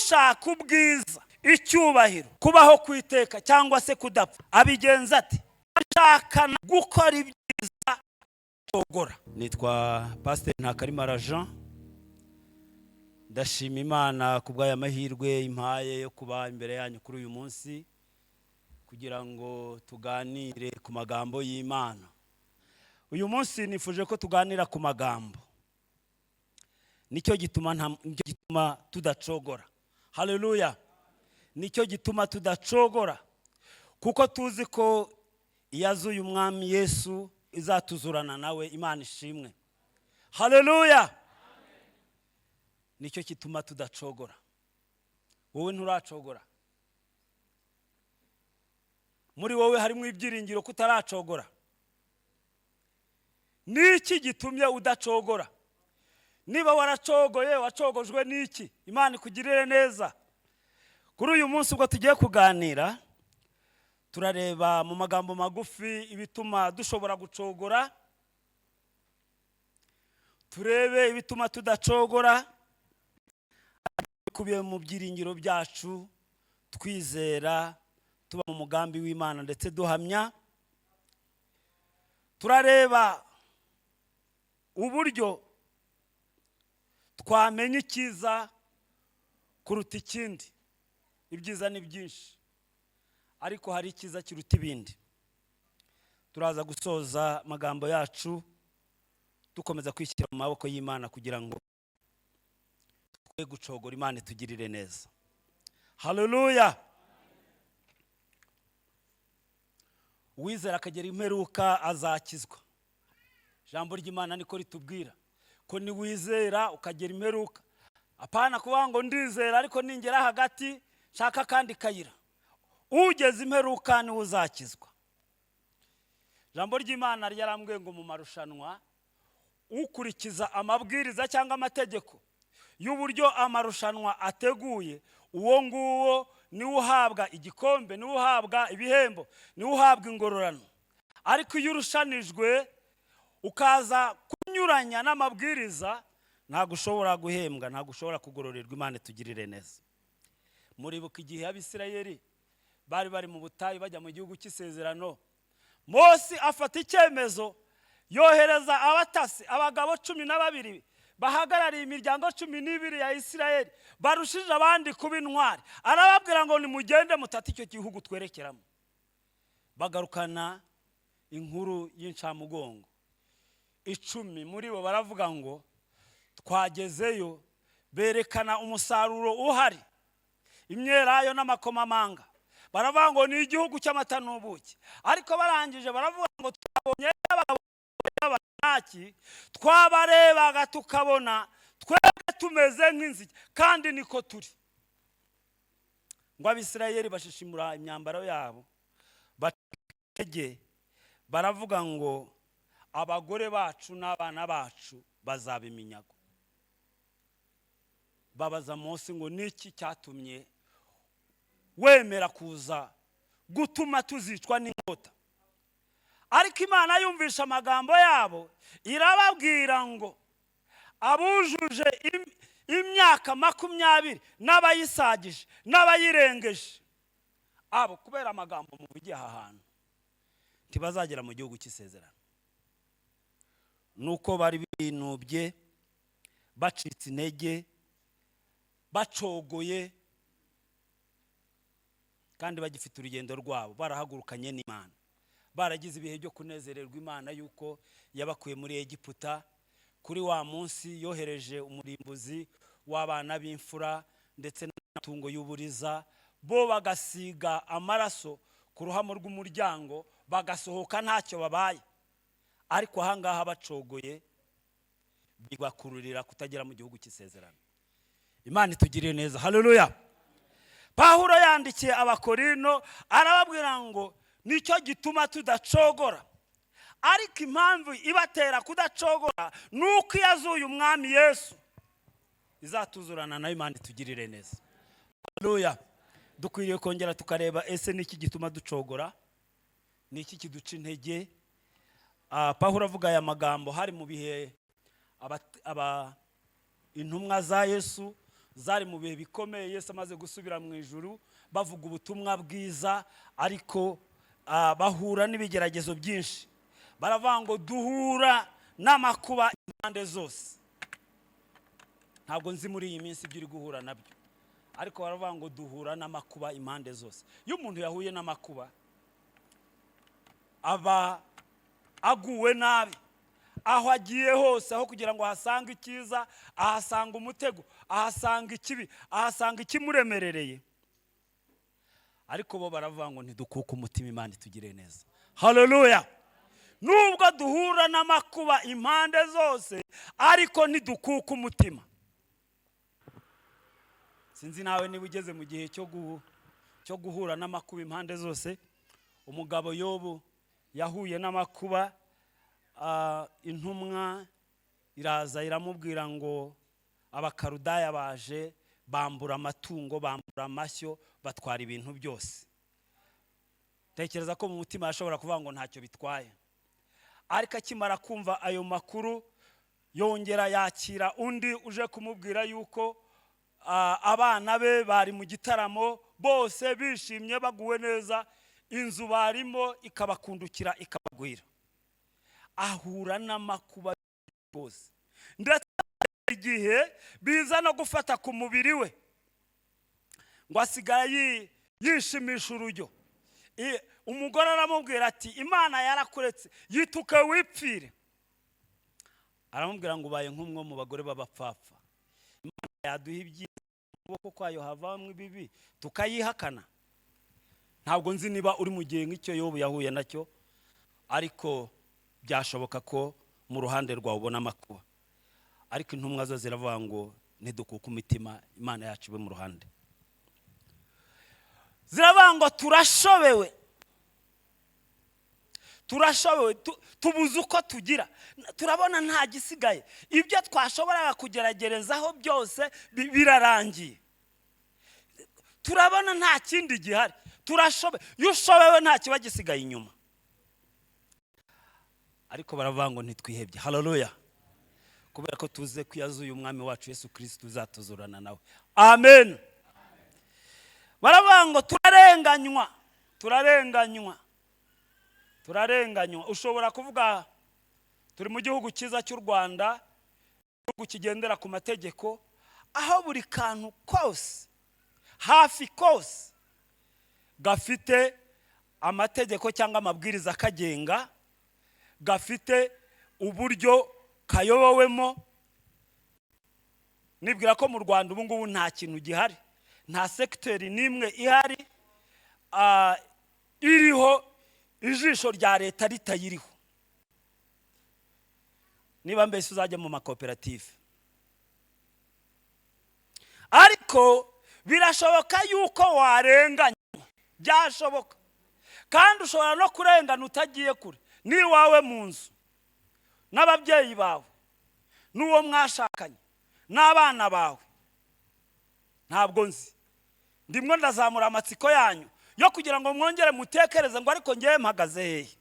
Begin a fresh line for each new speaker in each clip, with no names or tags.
Ushaka ubwiza, icyubahiro, kubaho ku iteka cyangwa se kudapfa, abigenza ati ashakana gukora ibyiza acogora. Nitwa Pasiteri Ntakarimara Jean. Ndashima Imana ku bw'aya mahirwe impaye yo kuba imbere yanyu kuri uyu munsi kugira ngo tuganire ku magambo y'Imana. Uyu munsi nifuje ko tuganira ku magambo. Nicyo gituma tudacogora. Haleluya! Nicyo gituma tudacogora, kuko tuzi ko iyazuye Umwami Yesu izatuzurana nawe. Imana ishimwe. Haleluya! Nicyo gituma tudacogora. Wowe nturacogora? Muri wowe harimo ibyiringiro ko utaracogora? Niki gitumye udacogora? Niba waracogoye, wacogojwe n'iki? Imana ikugirire neza. Kuri uyu munsi ubwo tugiye kuganira, turareba mu magambo magufi ibituma dushobora gucogora, turebe ibituma tudacogora, bikubiye mu byiringiro byacu, twizera, tuba mu mugambi w'Imana ndetse duhamya. Turareba uburyo twamenya icyiza kuruta ikindi. Ibyiza ni byinshi, ariko hari icyiza kiruta ibindi. Turaza gusoza amagambo yacu dukomeza kwishyira mu maboko y'Imana kugira ngo twe gucogora. Imana itugirire neza. Haleluya! Uwizera akagera imperuka azakizwa. Ijambo ry'Imana niko ritubwira ko niwizera ukagera imperuka, apana kuvuga ngo ndizera ariko ningera hagati nshaka akandi kayira. Ugeze imperuka niwe uzakizwa. Ijambo ry'Imana ryarambwiye ngo mu marushanwa, ukurikiza amabwiriza cyangwa amategeko y'uburyo amarushanwa ateguye, uwo nguwo niwe uhabwa igikombe, niwe uhabwa ibihembo, niwe uhabwa ingororano. Ariko iyo urushanijwe ukaza kunyuranya n'amabwiriza, ntabwo ushobora guhembwa, ntabwo ushobora kugororerwa. Imana itugirire neza. Muribuka igihe Abisirayeli bari bari mu butayu bajya mu gihugu cy'isezerano, Mose afata icyemezo, yohereza abatasi, abagabo 12 bahagarariye imiryango 12 ya Isirayeli barushije abandi kuba intwari. Arababwira ngo nimugende mutate icyo gihugu twerekeramo. Bagarukana inkuru y'incamugongo. 10 muri bo baravuga ngo twagezeyo, berekana umusaruro uhari, imyelayo n'amakomamanga. Baravuga ngo ni igihugu cy'amata n'ubuki. Ariko barangije baravuga ngo twabonye abagabo b'Abanaki, twabarebaga tukabona twebwe tumeze nk'inzige, kandi niko turi. Ngo Abisirayeli bashishimura imyambaro yabo, batege, baravuga ngo abagore bacu n'abana bacu bazaba iminyago. Babaza Mose ngo niki cyatumye wemera kuza gutuma tuzicwa n'inkota? Ariko Imana yumvisha amagambo yabo, irababwira ngo abujuje imyaka 20 n'abayisagije n'abayirengeje, abo kubera amagambo muvugiye aha hantu ntibazagera mu gihugu cy'isezerano. Nuko bari binubye, bacitse intege, bacogoye, kandi bagifite urugendo rwabo, barahagurukanye n'Imana, baragize ibihe byo kunezererwa Imana yuko yabakuye muri Egiputa kuri wa munsi yohereje umurimbuzi w'abana b'imfura ndetse n'amatungo y'uburiza, bo bagasiga amaraso ku ruhamo rw'umuryango, bagasohoka ntacyo babaye. Ariko ahangaha bacogoye, bibakururira kutagera mu gihugu cy'isezerano. Imana itugirire neza. Haleluya! Pawulo yandikiye Abakorino, arababwira ngo nicyo gituma tudacogora. Ariko impamvu ibatera kudacogora ni uko iyo azuye Umwami Yesu izatuzurana nayo. Imana itugirire neza. Haleluya! Dukwiriye kongera tukareba: ese niki gituma ducogora? Niki kiduca intege? Pawulo avuga aya magambo hari mu bihe intumwa za Yesu zari mu bihe bikomeye, Yesu amaze gusubira mu ijuru, bavuga ubutumwa bwiza, ariko bahura n'ibigeragezo byinshi. Baravuga ngo duhura n'amakuba impande zose. Ntabwo nzi muri iyi minsi ibyo uri guhura nabyo, ariko baravuga ngo duhura n'amakuba impande zose. Iyo umuntu yahuye n'amakuba aba aguwe nabi. Aho agiye hose, aho kugira ngo ahasange icyiza, ahasanga umutego, ahasanga ikibi, ahasanga ikimuremerereye. Ariko bo baravuga ngo ntidukuke umutima, Imana itugire neza. Haleluya! Nubwo duhura n'amakuba impande zose, ariko ntidukuke umutima. Sinzi nawe niba ugeze mu gihe cyo guhura n'amakuba impande zose. Umugabo Yobu yahuye n'amakuba. Intumwa iraza iramubwira ngo Abakarudaya baje, bambura amatungo, bambura amashyo, batwara ibintu byose. Tekereza ko mu mutima yashobora kuvuga ngo ntacyo bitwaye, ariko akimara kumva ayo makuru, yongera yakira undi uje kumubwira yuko abana be bari mu gitaramo bose bishimye, baguwe neza, inzu barimo ikabakundukira, ikabagwira. Ahura n'amakuba yose, ndetse igihe biza no gufata ku mubiri we, ngo asigaye yishimisha urujyo. Umugore aramubwira ati: "Imana yarakuretse, yituke wipfire." Aramubwira ngo: "Ubaye nk'umwe mu bagore b'abapfapfa. Imana yaduha ibyiza, mu kuboko kwayo havamo ibibi, tukayihakana?" Ntabwo nzi niba uri mu gihe nk'icyo Yobu yahuye nacyo, ariko byashoboka ko mu ruhande rwawe ubona amakuba. Ariko intumwa zo ziravuga ngo ntidukuke imitima, Imana yacu ibe mu ruhande. Ziravuga ngo turashobewe, turashobewe, tubuze uko tugira, turabona nta gisigaye, ibyo twashoboraga kugeragerezaho byose birarangiye, turabona nta kindi gihari, turashobewe. Iyo ushobewe nta kiba gisigaye inyuma. Ariko baravuga ngo ntitwihebye. Haleluya! Kubera ko tuze ko yazuye Umwami wacu Yesu Kirisito, uzatuzurana nawe. Amen. Baravuga ngo turarenganywa, turarenganywa, turarenganywa. Ushobora kuvuga, turi mu gihugu cyiza cy'u Rwanda, igihugu kigendera ku mategeko, aho buri kantu kose, hafi kose, gafite amategeko cyangwa amabwiriza akagenga, gafite uburyo kayobowemo. Nibwira ko mu Rwanda ubu ngubu nta kintu gihari, nta segiteri n'imwe ihari iriho ijisho rya leta ritayiriho. Niba mbese uzajya mu makoperative. Ariko birashoboka yuko warenganywa, byashoboka. Kandi ushobora no kurengana utagiye kure, n'iwawe mu nzu, n'ababyeyi bawe, n'uwo mwashakanye, n'abana bawe. Ntabwo nzi, ndimwo ndazamura amatsiko yanyu yo kugira ngo mwongere mutekereze ngo: "Ariko ngewe mpagaze hehe?"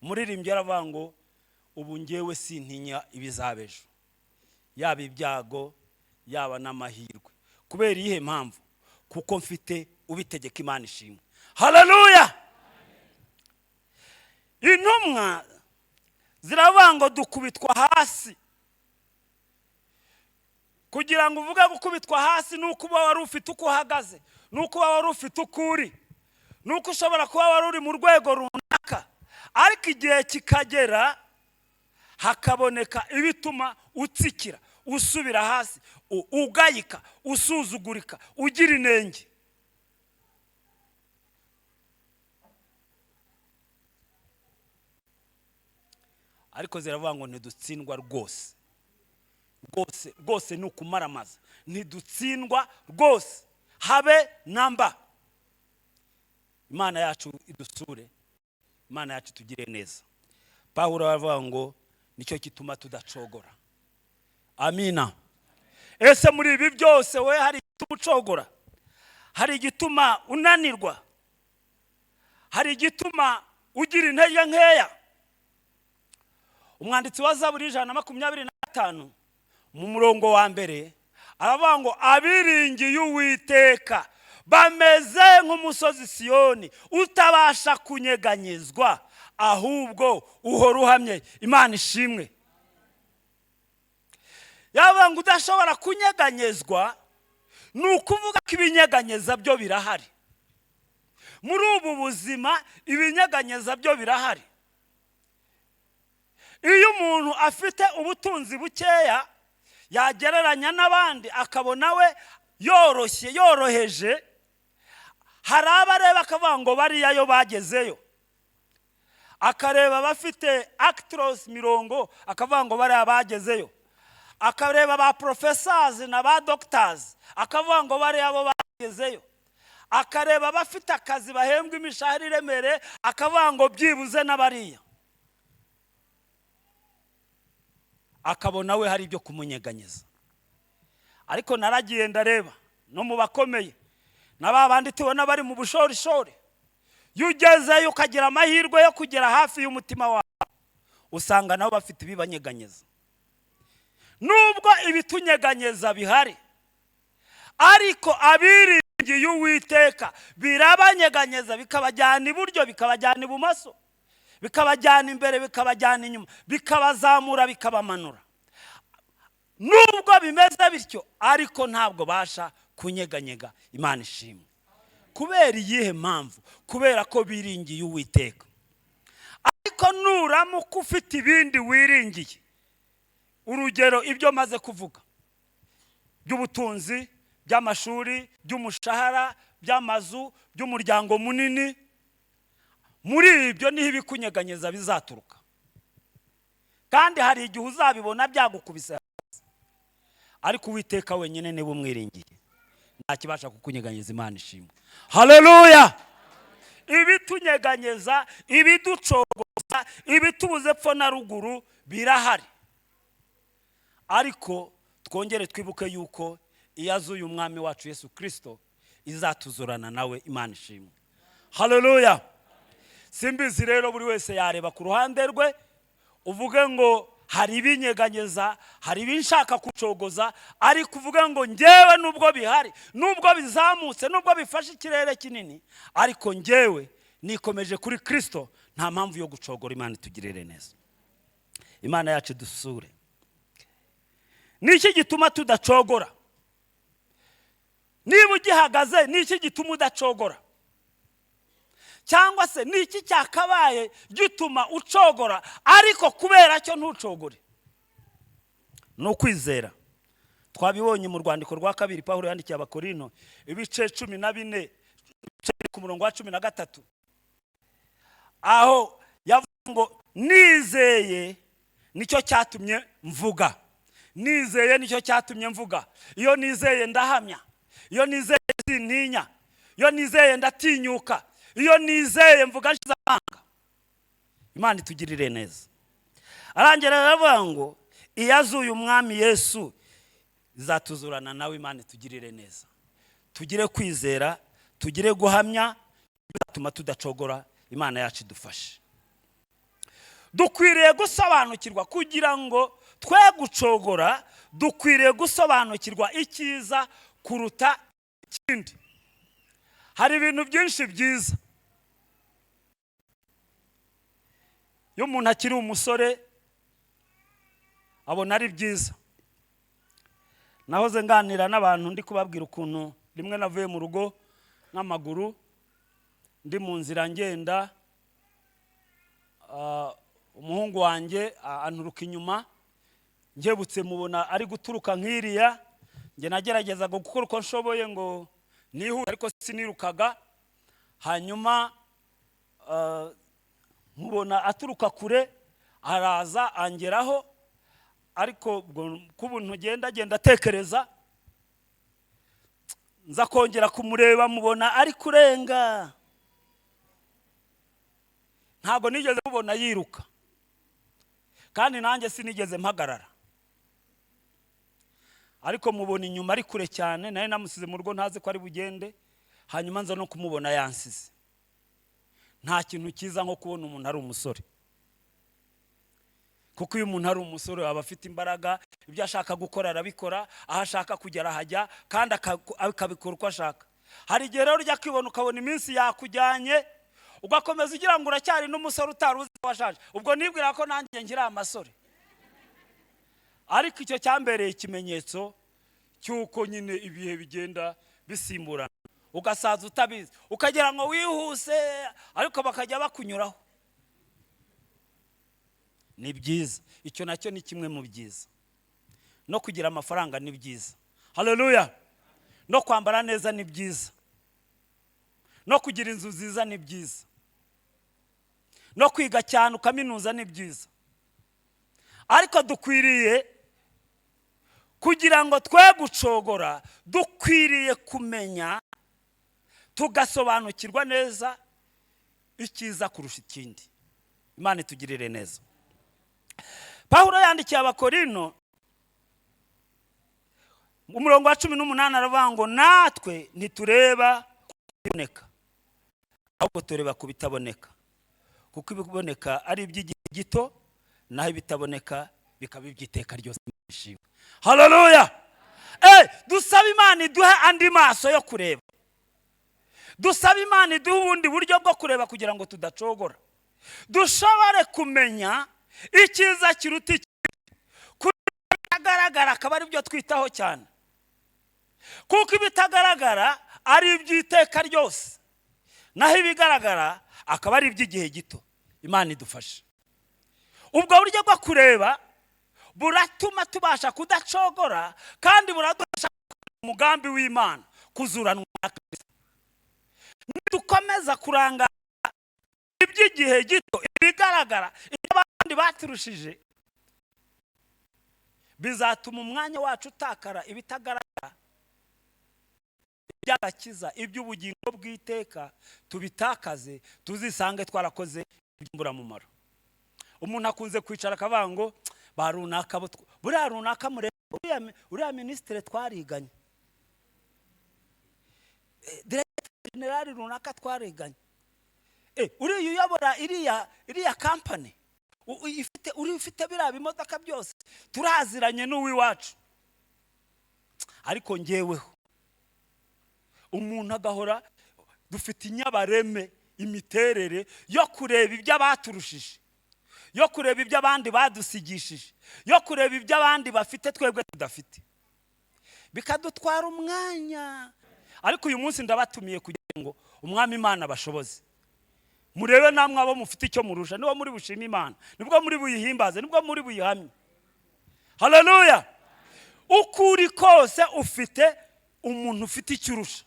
Umuririmbyi aravuga ngo: "Ubu ngewe sintinya ibizaba ejo, yaba ibyago, yaba n'amahirwe." Kubera iyihe mpamvu? Kuko mfite ubitegeka. Imana ishimwe. Haleluya! Intumwa ziravuga ngo dukubitwa hasi. Kugira ngo uvuge gukubitwa hasi, ni uko uba wari ufite uko uhagaze, ni uko uba wari ufite uko uri, ni uko ushobora kuba wari uri mu rwego runaka, ariko igihe kikagera hakaboneka ibituma utsikira, usubira hasi, ugayika, usuzugurika, ugira inenge. Ariko ziravuga ngo ntidutsindwa rwose, rwose rwose, ni ukumaramaza, ntidutsindwa rwose, habe namba. Imana yacu idusure, Imana yacu itugire neza. Pawulo aravuga ngo nicyo gituma tudacogora. Amina. Ese muri ibi byose we hari igituma ucogora? Hari igituma unanirwa? Hari igituma ugira intege nkeya? Umwanditsi wa Zaburi 125 Mu murongo wa mbere aravuga ngo: "Abiringiye Uwiteka bameze nk'umusozi Siyoni utabasha kunyeganyezwa, ahubwo uhora uhamye." Imana ishimwe. Yavuga ngo udashobora kunyeganyezwa, ni ukuvuga ko ibinyeganyeza byo birahari muri ubu buzima. Ibinyeganyeza byo birahari. Iyo umuntu afite ubutunzi bukeya, yagereranya n'abandi akabona we yoroshye, yoroheje, hari abo areba akavuga ngo bariya yo bagezeyo. Akareba abafite Actros mirongo, akavuga ngo bariya bagezeyo. Akareba ba professors na ba doctors, akavuga ngo bariya bo bagezeyo. Akareba abafite akazi bahembwa imishahara iremereye, akavuga ngo byibuze n'abariya. Akabona we hari ibyo kumunyeganyeza. Ariko naragiye ndareba no mu bakomeye na ba bandi tubona bari mu bushorishori, iyo ugezeyo ukagira amahirwe yo kugera hafi y'umutima wawe, usanga nabo bafite ibibanyeganyeza. Nubwo ibitunyeganyeza bihari, ariko abiringiye Uwiteka birabanyeganyeza, bikabajyana iburyo, bikabajyana ibumoso, bikabajyana imbere, bikabajyana inyuma, bikabazamura, bikabamanura. Nubwo bimeze bityo, ariko ntabwo basha kunyeganyega. Imana ishimwe. Kubera iyihe mpamvu? Kubera ko biringiye Uwiteka. Ariko nuramuka ufite ibindi wiringiye, urugero ibyo maze kuvuga by'ubutunzi, by'amashuri, by'umushahara, by'amazu, by'umuryango munini, muri ibyo niho ibikunyeganyeza bizaturuka. Kandi hari igihe uzabibona byagukubise hasi. Ariko Uwiteka wenyine niba umwiringiye, nta kibasha kukunyeganyeza. Imana ishimwe, haleluya. Ibitunyeganyeza, ibiducogoza, ibitubuze epfo na ruguru birahari, ariko twongere twibuke yuko iyo azuye Umwami wacu Yesu Kirisito, izatuzurana nawe. Imana ishimwe, haleluya. Simbizi rero, buri wese yareba ku ruhande rwe, uvuge ngo hari ibinyeganyeza, hari ibinshaka kucogoza, ariko uvuge ngo ngewe nubwo bihari, nubwo bizamutse, nubwo bifashe ikirere kinini, ariko ngewe nikomeje kuri Kirisito, nta mpamvu yo gucogora. Imana itugirire neza, Imana yacu dusure. Ni iki gituma tudacogora? Niba ugihagaze, ni iki gituma udacogora? Cyangwa se ni iki cyakabaye gituma ucogora, ariko kubera cyo ntucogore? Ni ukwizera. Twabibonye mu rwandiko rwa kabiri Pawulo yandikiye Abakorino, ibice 14, ku murongo wa 13, aho yavuze ngo: "Nizeye, nicyo cyatumye mvuga. Nizeye, nicyo cyatumye mvuga." Iyo nizeye ndahamya, iyo nizeye sintinya, iyo nizeye ndatinyuka, iyo nizeye mvuga nshize amanga. Imana itugirire neza. Arangira aravuga ngo iyo azuye Umwami Yesu, izatuzurana nawe. Imana itugirire neza, tugire kwizera, tugire guhamya, bizatuma tudacogora. Imana yacu idufashe. Dukwiriye gusobanukirwa, kugira ngo twe gucogora, dukwiriye gusobanukirwa icyiza kuruta ikindi. Hari ibintu byinshi byiza. Iyo umuntu akiri umusore abona ari byiza. Nahoze nganira n'abantu, ndi kubabwira ukuntu rimwe navuye mu rugo n'amaguru, ndi mu nzira ngenda, umuhungu wanjye anturuka inyuma. Nkebutse mubona ari guturuka nk'iriya. Njye nageragezaga gukora uko nshoboye ngo nihute, ariko sinirukaga. Hanyuma mubona aturuka kure, araza angeraho. Ariko k'ubuntu ugenda agenda atekereza, nza kongera kumureba, mubona ari kurenga. Ntabwo nigeze mubona yiruka, kandi nanjye sinigeze mpagarara, ariko mubona inyuma ari kure cyane. Nawe namusize mu rugo ntazi ko ari bugende, hanyuma nza no kumubona yansize. Nta kintu cyiza nko kubona umuntu ari umusore, kuko Kuko iyo umuntu ari umusore aba afite imbaraga, ibyo ashaka gukora arabikora, aho ashaka kugera ahajya, kandi akabikora uko ashaka. Hari igihe rero ujya kwibona ukabona iminsi yakujyanye, ugakomeza ugira ngo uracyari n'umusore utari uzi ko washaje. Ubwo nibwira ko nanjye nkiri amasore, ariko icyo cyambereye ikimenyetso cy'uko nyine ibihe bigenda bisimburana, ugasaza utabizi, ukagira ngo wihuse, ariko bakajya bakunyuraho. Ni byiza, icyo nacyo ni kimwe mu byiza. No kugira amafaranga ni byiza, haleluya. No kwambara neza ni byiza, no kugira inzu nziza ni byiza, no kwiga cyane ukaminuza ni byiza. Ariko dukwiriye kugira ngo twe gucogora, dukwiriye kumenya tugasobanukirwa neza icyiza kurusha ikindi. Imana itugirire neza. Pawulo yandikiye Abakorino umurongo wa 18, aravuga ngo natwe ntitureba ku biboneka, ahubwo tureba ku bitaboneka, kuko ibiboneka ari iby'igihe gito, naho ibitaboneka bikaba iby'iteka ryose. Haleluya! Dusabe Imana iduhe andi maso yo kureba, dusabe Imana iduhe ubundi buryo bwo kureba kugira ngo tudacogora, dushobore kumenya icyiza kiruta ikibi, kubitagaragara akaba ari byo twitaho cyane, kuko ibitagaragara ari iby'iteka ryose, naho ibigaragara akaba ari iby'igihe gito. Imana idufashe. Ubwo buryo bwo kureba buratuma tubasha kudacogora, kandi buradufasha umugambi w'Imana kuzuranwa na Kristo. Nidukomeza kuranga iby'igihe gito, ibigaragara, ibyo abandi baturushije, bizatuma umwanya wacu utakara. Ibitagaragara, iby'agakiza, iby'ubugingo bw'iteka tubitakaze, tuzisange twarakoze iby'imburamumaro. Umuntu akunze kwicara akavuga ngo ba runaka, buriya runaka mureba, uriya minisitiri twariganye, directeur général runaka twariganye, uriya uyobora iriya kampani ifite, uri ufite biriya bimodoka byose turaziranye n'uw'iwacu. Ariko ngeweho umuntu agahora, dufite inyabareme, imiterere yo kureba ibyo abaturushije, yo kureba ibyo abandi badusigishije, yo kureba ibyo abandi bafite twebwe tudafite, bikadutwara umwanya. Ariko uyu munsi ndabatumiye kugira ngo Umwami Imana bashoboze, murebe namwe abo mufite icyo murusha, nibwo muri bushime Imana, nibwo muri buyihimbaze, nibwo muri buyihamye. Haleluya! Uko uri kose ufite umuntu ufite icyo urusha.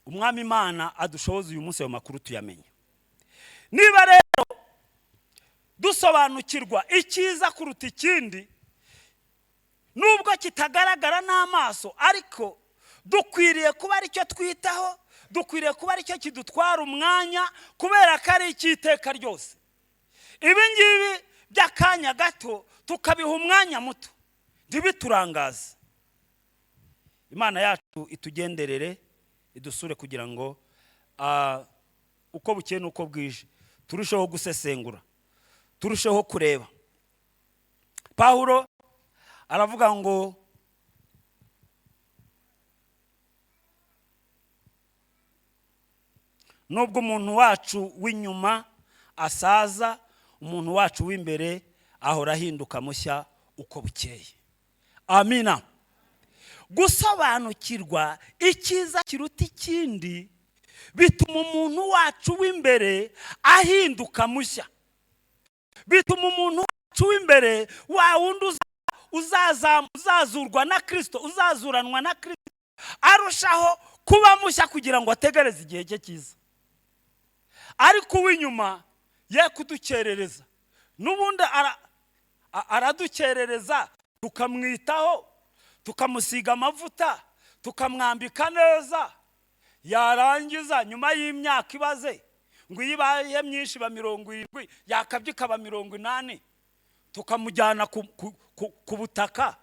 Umwami Imana adushoboze uyu munsi ayo makuru tuyamenye. Niba rero dusobanukirwa icyiza kuruta ikindi, nubwo kitagaragara n'amaso, ariko dukwiriye kuba aricyo twitaho, dukwiriye kuba aricyo kidutwara umwanya, kubera ko ari icy'iteka ryose. Ibi ngibi by'akanya gato tukabiha umwanya muto, ntibiturangaze. Imana yacu itugenderere, idusure, kugira ngo uko bukeye n'uko bwije turusheho gusesengura, turusheho kureba. Pawulo aravuga ngo nubwo umuntu wacu w'inyuma asaza, umuntu wacu w'imbere ahora ahinduka mushya uko bukeye. Amina. Gusobanukirwa icyiza kiruta ikindi bituma umuntu wacu w'imbere ahinduka mushya, bituma umuntu wacu w'imbere wa wundi uzazurwa na Kristo, uzazuranwa na Kristo, arushaho kuba mushya kugira ngo ategereze igihe cye cyiza. Ariko uw'inyuma ye kudukerereza, n'ubundi aradukerereza, tukamwitaho, tukamusiga amavuta, tukamwambika neza, yarangiza nyuma y'imyaka ibaze ngo iyo ibaye myinshi ba 70, yakabye ikaba 80, tukamujyana ku butaka,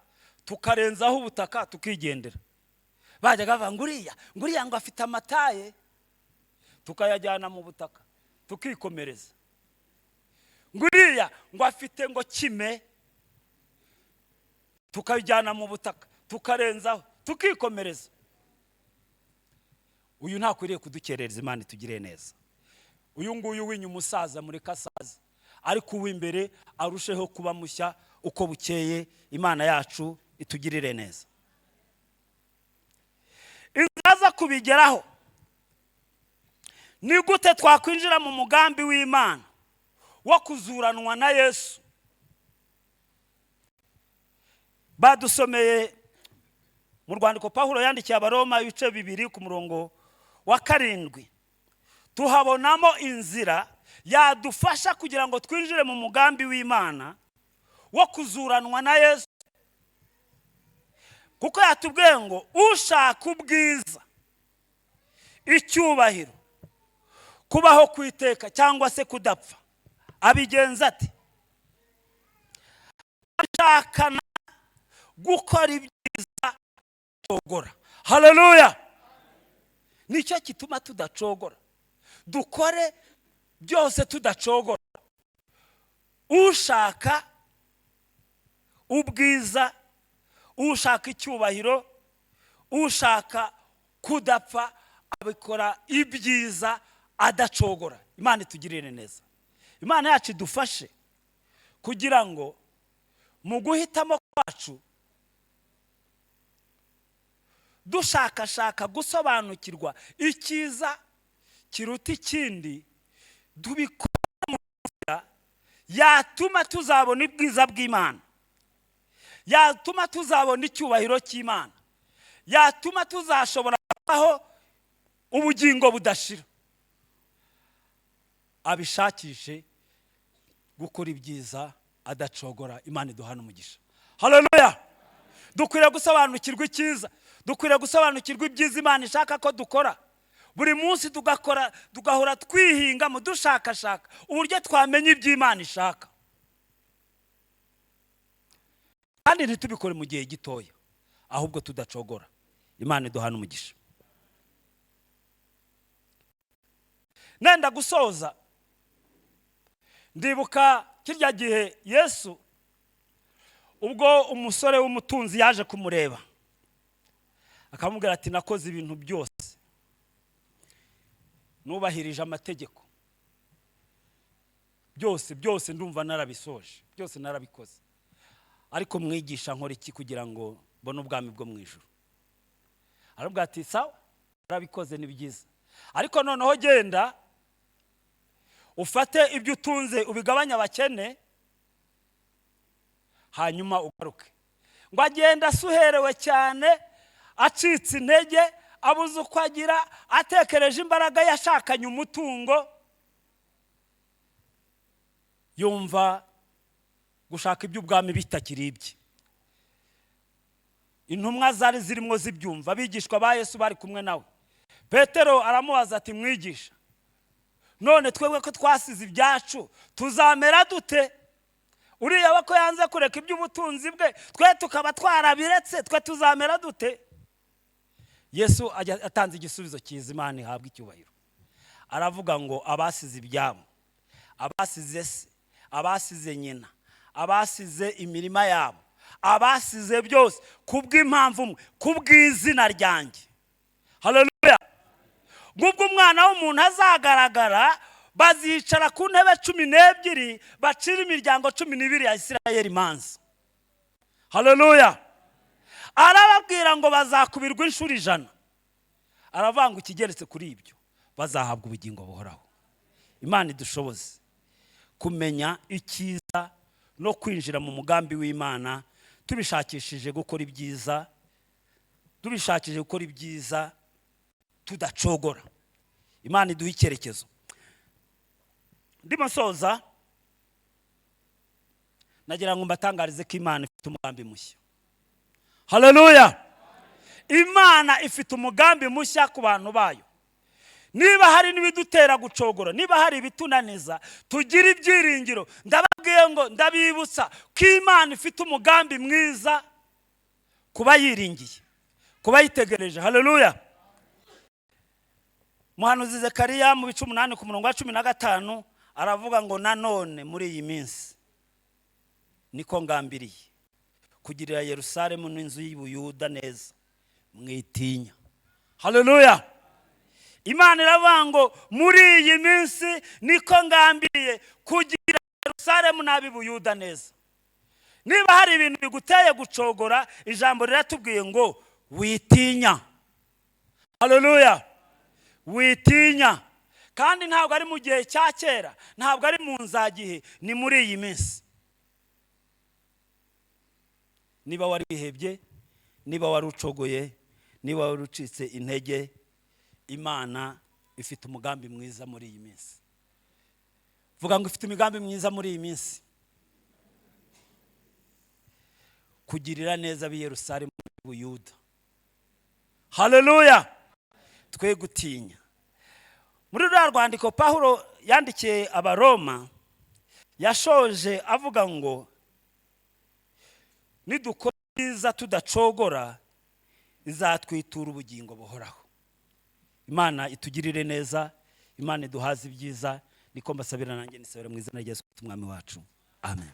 tukarenzaho ubutaka, tukigendera. Bajyaga bavuga ngo uriya ngo afite amataye, tukayajyana mu butaka, tukikomereza. Ngo uriya ngo afite ngo kime, tukabijyana mu butaka, tukarenzaho, tukikomereza. Uyu ntakwiriye kudukerereza. Imana itugire neza. Uyu nguyu w'inyuma umusaza mureke asaze, ariko uw'imbere arusheho kuba mushya uko bukeye. Imana yacu itugirire neza. Inzira zo kubigeraho ni gute? Twakwinjira mu mugambi w'Imana wo kuzuranwa na Yesu? Badusomeye mu rwandiko Pawulo yandikiye Abaroma, ibice 2 ku murongo wa 7. Tuhabonamo inzira yadufasha kugira ngo twinjire mu mugambi w'Imana wo kuzuranwa na Yesu, kuko yatubwiye ngo ushaka ubwiza, icyubahiro, kubaho ku iteka cyangwa se kudapfa, abigenza ati ashakana gukora ibyiza adacogora. Haleluya! Nicyo gituma tudacogora, dukore byose tudacogora. Ushaka ubwiza, ushaka icyubahiro, ushaka kudapfa, abikora ibyiza adacogora. Imana itugirire neza. Imana yacu idufashe kugira ngo mu guhitamo kwacu, dushakashaka gusobanukirwa icyiza kiruta ikindi, tubikora mu nzira yatuma tuzabona ubwiza bw'Imana, yatuma tuzabona icyubahiro cy'Imana, yatuma tuzashobora kubaho ubugingo budashira. Abishakishe gukora ibyiza adacogora. Imana iduhana umugisha. Haleluya! Dukwiriye gusobanukirwa icyiza, dukwiriye gusobanukirwa ibyiza Imana ishaka ko dukora buri munsi, tugakora, tugahora twihingamo, dushakashaka uburyo twamenya iby'Imana ishaka, kandi ntitubikore mu gihe gitoya, ahubwo tudacogora. Imana iduhana umugisha. Nenda gusoza, ndibuka kirya gihe Yesu, ubwo umusore w'umutunzi yaje kumureba, akamubwira ati: "Nakoze ibintu byose, nubahirije amategeko byose byose, ndumva narabisoje byose, narabikoze, ariko mwigisha, nkora iki kugira ngo mbone ubwami bwo mu ijuru?" Aravuga ati: "Sawa, warabikoze, ni byiza, ariko noneho genda ufate ibyo utunze ubigabanye abakene, hanyuma ugaruke." Ngo agenda asuherewe cyane, acitse intege, abuze uko agira, atekereje imbaraga yashakanye umutungo, yumva gushaka iby'ubwami bitakiri ibye. Intumwa zari zirimo zibyumva, abigishwa ba Yesu bari kumwe nawe. Petero aramubaza ati: "Mwigisha, none twebwe ko twasize ibyacu tuzamera dute? Uriya we ko yanze kureka iby'ubutunzi bwe, twe tukaba twarabiretse, twe tuzamera dute?" Yesu atanze igisubizo cyiza. Imana ihabwa icyubahiro. Aravuga ngo abasize ibyabo, abasize se, abasize nyina, abasize imirima yabo, abasize byose kubw'impamvu umwe, kubw'izina ryanjye, haleluya, ngubwo Umwana w'umuntu azagaragara, bazicara ku ntebe 12, bacira imiryango 12 ya Isirayeli imanza. Haleluya! Arababwira ngo bazakubirwa inshuro 100. Aravuga ngo ikigeretse kuri ibyo, bazahabwa ubugingo buhoraho. Imana idushoboze kumenya icyiza no kwinjira mu mugambi w'Imana tubishakishije gukora ibyiza, tubishakishije gukora ibyiza tudacogora. Imana iduha icyerekezo. Ndimo nsoza, nagira ngo mbatangarize ko Imana ifite umugambi mushya. Haleluya! Imana ifite umugambi mushya ku bantu bayo. Niba hari n'ibidutera gucogora, niba hari ibitunaniza, tugire ibyiringiro. Ndababwiye ngo, ndabibutsa ko Imana ifite umugambi mwiza kuba yiringiye, kuba yitegereje. Haleluya! Muhanuzi Zekariya mu bice 8 ku murongo wa 15 Aravuga ngo nanone muri iyi minsi niko ngambiriye kugirira Yerusalemu n'inzu y'Ubuyuda neza, mwitinya. Haleluya! Imana iravuga ngo muri iyi minsi niko ngambiriye kugira Yerusalemu n'ab'Ibuyuda neza. Niba hari ibintu biguteye gucogora, ijambo riratubwiye ngo witinya. Haleluya! Witinya. Kandi ntabwo ari mu gihe cya kera, ntabwo ari mu nzagihe, ni muri iyi minsi. Niba wari wihebye, niba wari ucogoye, niba wari ucitse intege, Imana ifite umugambi mwiza muri iyi minsi. Vuga ngo ifite imigambi myiza muri iyi minsi, kugirira neza ab'i Yerusalemu n'Ubuyuda. Haleluya! Twe gutinya. Muri ruriya rwandiko Pawulo yandikiye Abaroma, yashoje avuga ngo nidukora ibyiza tudacogora, izatwitura ubugingo buhoraho. Imana itugirire neza, Imana iduhaze ibyiza. Niko mbasabira nanjye, nisabira mu izina rya Yesu Kristo Umwami wacu, amen.